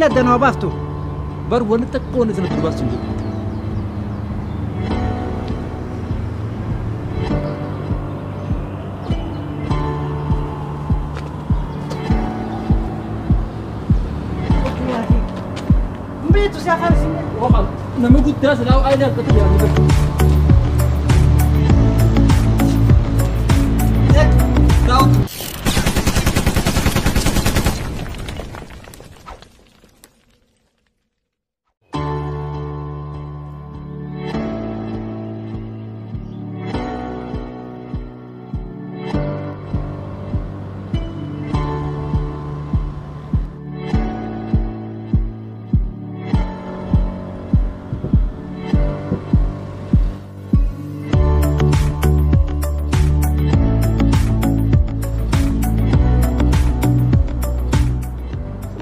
Adda nu baaftu. Bar wanni takka wanni isin adda baastu hin jiru. Mbiitu si afaan isin. Nama guddaa silaa aayilii harkatti yaadnu.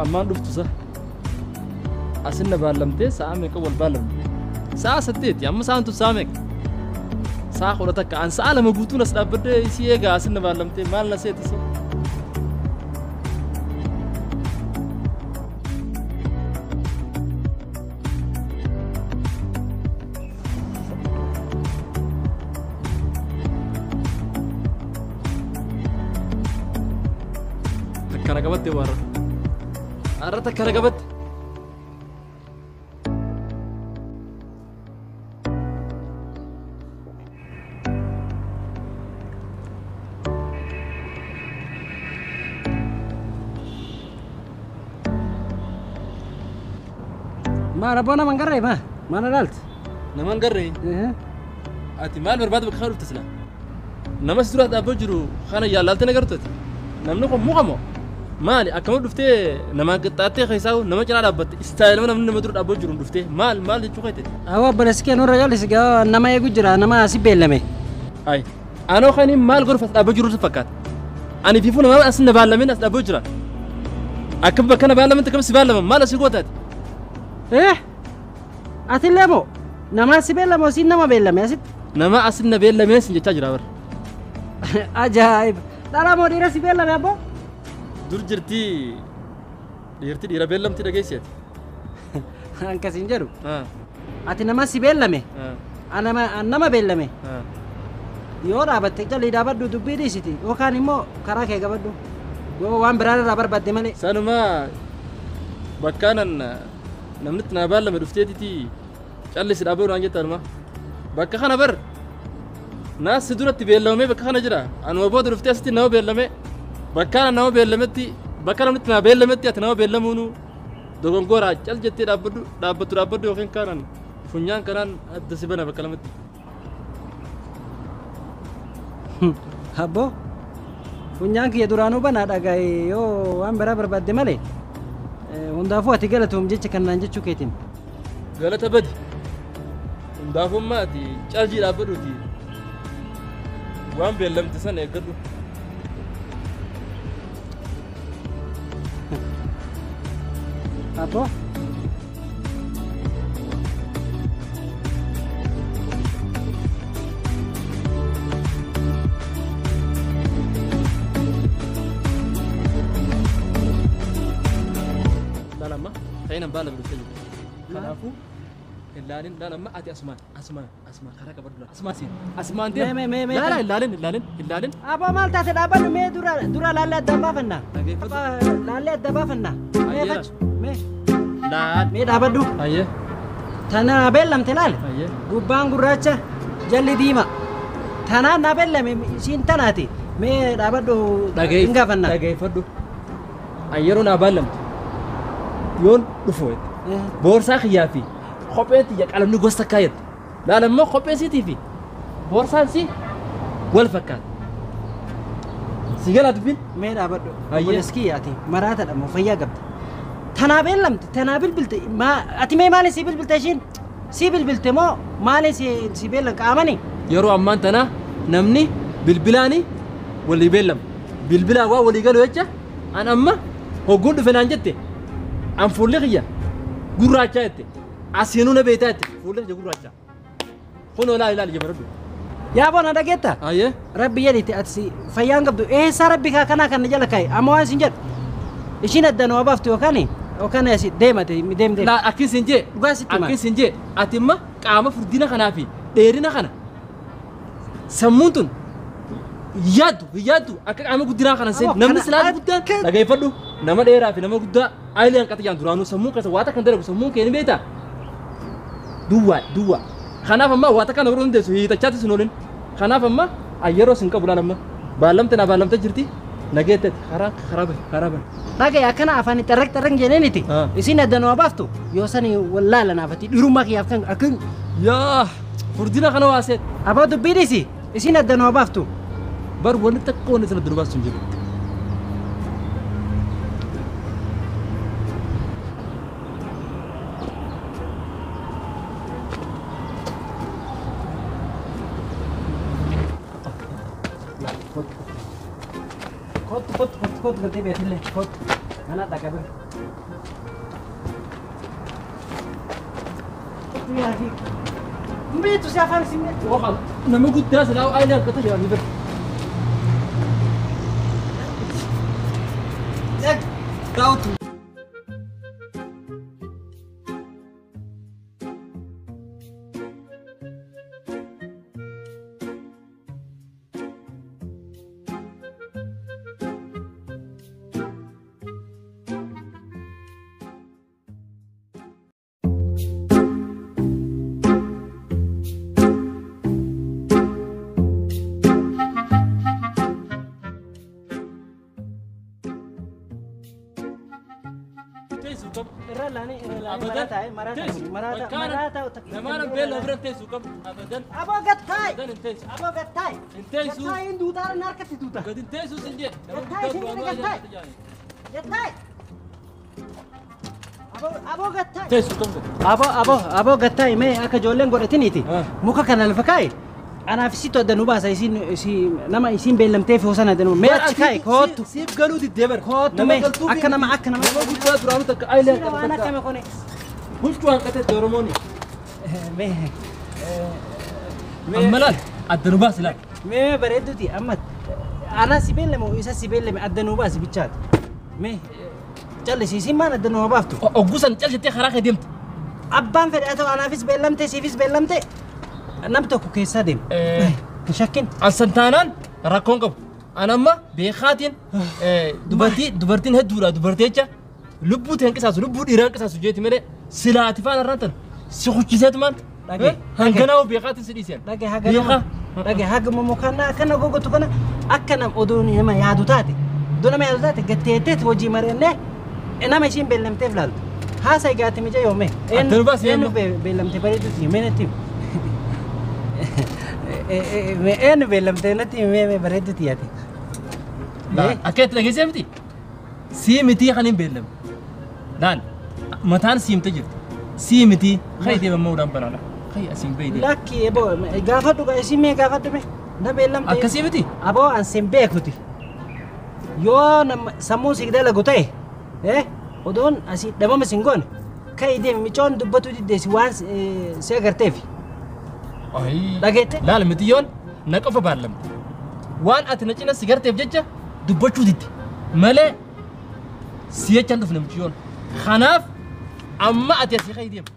Ammaan dhuftu sa asinna baallamtee sa'a meeqa wal baallamte? Sa'a 8 amma sa'aan tun sa'a meeqa? Sa'a 11 an sa'a 2 guutuun as dhaabbadhee isii eegaa asinna baallamtee maal na seeti sa? Takkana qabatte warra. Arra takkana qabatte. Maal abboo nama hin garree maa? Maal ilaalta? Nama hin garree? Ati maal barbaada bakka kana dhufte silaa? Nama si dura dhaabbatu jiru kana yaalaaltee na gartu ati? Namni kun muka moo? Maali akkama dhuftee nama qixxaattee keessaa nama cinaa dhaabbatte istaayilama namni nama dura dhaabbatu jiru dhuftee maal maal jechuu keeteeti? Awwa obboleessi kee nurra jallis gaa nama eegu jira nama si beellame. Ayi anoo kani maal godhuuf as dhaabbatu jiru si fakkaata? Ani fiifuu nama as na baallamin as dhaabbatu jira. Akkam bakka na baallaman akkam si baallaman maal asii gootaati? Eh atillee moo nama si beellame siin nama beellame asitti? Nama asin na beellamee sin jechaa jira bara. Ajaa'iba! Dhala moo dhiira si beellame abboo? Dur jirtii dhiirti dhiira beellamti dhageesseeti. Akkasiin jedhu. Ati nama si beellame. Nama beellame. Yoo dhaabatte jalli dhaabadhu dubbii dhiisiti yookaan immoo karaa kee qabadhu. Yoo waan biraa irraa barbaadde malee. Sanuma bakkaanan namni itti naa beellame dhufteetiti callisi dhaabee naan jettanuma. Bakka kana bar naas si duratti beellamamee bakka kana jira. Anuma booda dhuftee asitti nama beellame. Bakka nama beellametti bakka namni itti naa beellametti ati nama beellamuunu dogongoraa cal jettee dhaabbadhu dhaabbattu dhaabbadhu yookiin kaanaan funyaan kanaan adda si bana bakka lamatti. Abboo funyaan kiyya duraanuu banaa dhagaye yoo waan biraa barbaadde malee hundaafuu ati galatoom jecha kanaan jechuu keetiin. Galata badi hundaafummaa ati caljii dhaabbadhuuti waan beellamte sana eeggadhu. Abboo. Laalama ta'in hambaa lama dhuftee jirti. Kanaafuu ilaalin laalama ati asumaan asumaan asumaan karaa qabadhu laala. Asumaan siin asumaan deemu. Mee mee mee. Laala ilaalin ilaalin ilaalin. Abboo maal taate dhaabbadhu mee dura dura laallee adda baafanna. Dhageeffadhu. Laallee adda baafanna. Mee fachu mee. Laal. Mee dhaabbadhu. Ayyee. Tana beellamte laal. Ayyee. Gubbaan gurraacha jalli diima. Tanaan na beellame isiin tanaati. Mee dhaabbadhu hin gaafanna. Dhageeffadhu. Yeroo naa beellamte yoon dhufu jette. Boorsaa kiyyaa fi kopheen tiyya qalamni gosa takkaa jette. Laala immoo kopheen siitii fi boorsaan si wal fakkaata. Si galaa dubbiin? Mee dhaabbadhu. Obboleessi kiyya ati maraatadha moo fayyaa qabda? Tanaa beellamte tanaa bilbilte ati mee maaliin si bilbilte ishiin? Si bilbilte moo maaliin si beellam qaamani? Yeroo ammaan tana namni bilbilaani walii beellama. Bilbilaan waa walii galu jecha an amma hogguun dhufe naan jette an fuulli kiyya gurraachaa jette asiinuu na beektaa jette fuulli kiyya gurraachaa. Kunoo ilaali ilaali jabaradhu. Yaa boona dhageetta? Ayyee. Rabbi jedhite ati fayyaan qabdu eessaa rabbi kaa kanaa kan na jala kaa'e amma waan isin jedhu ishiin adda nu baaftu yookaan Yookaan asi deemate deem deem. Laa akkin siin jee. Dhugaa sitti hima. Akkin siin jee ati imma qaama furdina kanaa fi dheerina kana sammuun tun yaaddu yaaddu akka qaama guddinaa kana seen namni silaa guddaan dhageeffadhu nama dheeraa fi nama guddaa ayilee hanqata jaan duraanuu sammuun keessa waa takka hin dalagu sammuun kee ni beektaa duwwaa duwwaa kanaaf amma waa takka na biroo dandeessu hiitachaatti sin oolin kanaaf amma yeroo sin qabu laal amma baallamte naa baallamte jirti nageettati karaa karaa bahe karaa bahe. Dhagee akkana afaan xarraq xarraq jedheeniti isin addanoo baaftu yoo sani wallaala naafati dhirummaa kiyyaaf kan akkin yaa furdina kana waa seet. Aboo dubbii dhiisi isin addanoo baaftu. Bar wanni takka wanni sana durbaas hin jiru. Kottu kottu kottu kottu galtee beekillee kottu mana dhaqabe. Kottu yaa fi mbeetu si afaan si mbeetu. Waxaan nama guddaa silaa ayilee harkata jedhanii bira. Daawutu. Aboo gattaay! Aboo gattaay! Gattaay hin duutaa na harkatti duuta. Gad hin teessu sin jee. Gattaay sin jedhe gattaay! Gattaay! Aboo gattaay! Teessu kam Aboo aboo aboo gattaay mee akka ijoolleen godhatiniiti. Muka kana lafa kaa'i. Anaaf isitti adda nu baasa isin nama isin beellamteef yoo sana adda nu mee achi kaa'i kootu. Siif galuu diddee bara. Kootu mee akka nama akka nama. Nama guddaa duraanuu takka ayilee Sina waan akkame kone. Bulchuu hanqatetti Oromooni. Mee. Amma laal adda nu baasi laal. Mee bareedduti amma ana si beellame isa si beellame adda nu baasi bichaati. Mee callisiisiin maan adda nu baaftu. Oggusan callittee karaa kee deemte. Abbaan fedhe haa ta'u anaafis beellamte siifis beellamte nam tokko keessaa deema. Hin shakkin. Ansan taanaan rakkoon qabu. An amma beekaatiin dubartiin hedduudha dubartii jecha lubbuu ta'e qisaasu lubbuu dhiiraa qisaasu jeeti malee silaati faana irraan tan si hucciseetumaan hanganaa beekaatiin si dhiiseen. Dhagee haga dhagee haga muka akkana gogotu kana akka nam oduu nama yaadu taate oduu nama yaadu taate gatteetteet hojii mari'annee nama ishiin beellamteef laaltu. Haasa egaati mica yoome. Eenyu beellamte bareeduuti himee natti himi. Eenyu beellamte natti himee bareeduuti yaate. Akka itti dhageessee miti? Sii mitii kan hin beellamne. Laal mataan siimte jirti. Sii mitii kan itti deemammoo udaan banaadha. Kan asiin beeyde. Lakki eboo gaafadhu isin mee gaafadhu mee na beellamte. Akkasii miti? Aboo an sin beekuti. Yoo nama sammuun si dalagu ta'e odoon asii dhabama sin goone kan deemi micoon dubbatu diddeessi waan si agarteef. Dhageette? Laal mitiyyoon na qofa baallamte. Waan ati na cina si garteef jecha dubbachuu didde malee si jechaan dhufne mitiyyoon. Kanaaf amma ati asii ka'ii deema.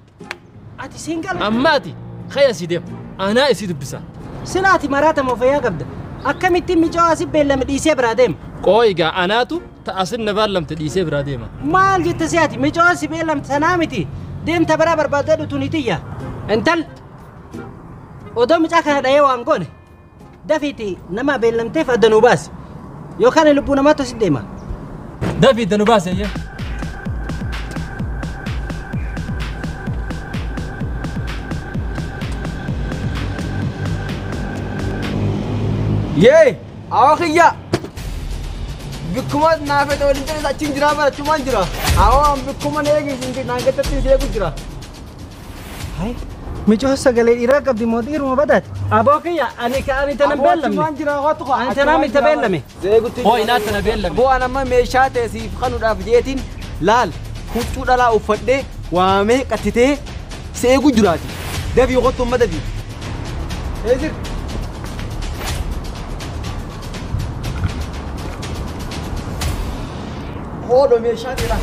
Ati siin gala. Amma ati ka'ii asii deema. Anaa isii dubbisa. Sila ati maraata moo fayyaa qabda? Akkamittiin micoo asii beellame dhiisee biraa deema? Qooyi gaa anaatu ta'asin na baallamte dhiisee biraa deema. Maal jette si ati micoo asii beellamte sanaa miti deemta biraa barbaadee dhutu ni tiyya. Intal odoo micaa kana dhahee waan goone dafiiti nama beellamteef adda nu baasi yookaan lubbuu namaatu asi deema. Dafii adda nu baasi eeyyee. Yee, awwa kiyya. Bikkuma naafete waliin jedhes achiin jira bara achumaan jira. Awwa bikkuma eegi naan gattatti si eegu jira. Hai, micoo sagalee dhiiraa qabdi moo dhiiruma badaati? Aboo kiyya ani ani tana beellamne. Achumaan jira waa tuqa. Ani tanaa miti beellame. Seegutti. Hoo inaat tana beellame. Boo an amma meeshaa ta'e siif kanuudhaaf jeetiin laal huccuu dhalaa uffadhee waamee qattitee si eegu jiraati. Dafii qottu amma dafii. Eesir. Hoodho meeshaa dheeraa.